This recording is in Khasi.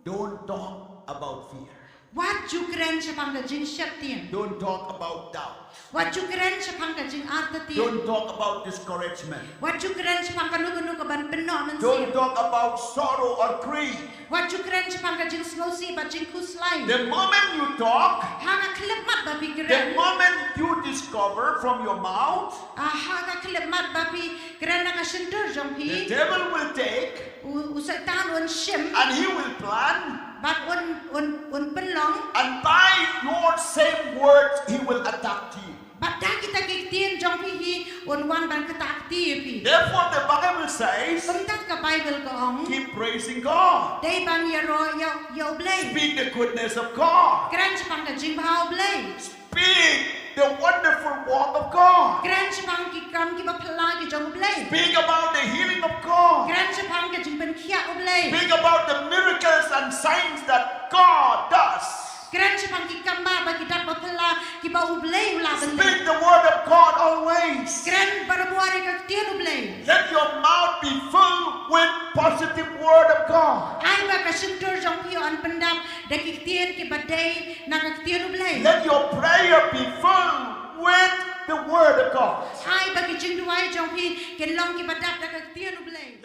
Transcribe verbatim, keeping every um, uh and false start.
Don't talk about fear. Wat ju kren shaphang ka jingsheptieng. Don't talk about doubt. Wat ju kren shaphang ka jingartatien. Don't talk about discouragement. Wat ju kren shaphang kano kano kaban pynnoh mynsiem. Don't talk about sorrow or grief. Wat ju kren shaphang ka jingsngewsih bad jingkhuslai. The moment you talk, Ha ka khyllipmat ba phi the kren. Moment you discover from your mouth, Ah, ha ka khyllipmat ba phi kren na ka shyntur jong the phi. Devil will take U, u Soitan un shim. And he will plan. Bad un, un, un pynlong. And by your same words, he will attack you. Bad da kita ki ktien jong phi hi un wan ban ktah kti ïa phi. Therefore, the Bible says, Kumta ka Bible ka ong. Keep praising God. Dei ban ïaroh ïa, ïa U Blei. Speak the goodness of God. Kren shaphang ka jingbha U Blei. Speak the wonderful work of God. Kren shaphang ki kam kiba phylla ki jong U Blei. Speak about the healing of God. Kren shaphang ka jingpynkhiah U Blei. Speak about the miracles and signs that God does. Kren shaphang ki kam ba, ba ki dak ba phylla kiba U Blei u la ban leh. Speak the word of God always. Kren barabor ïa ka ktien U Blei. Let your mouth be filled with positive word of God. Ai ba ka shyntur jong phi yn pyndap da ki ktien kiba dei na ka ktien U Blei. Let your prayer be filled with the word of God. Ai ba ki jingduwai jong phi kin long kiba dap da ka ktien U Blei.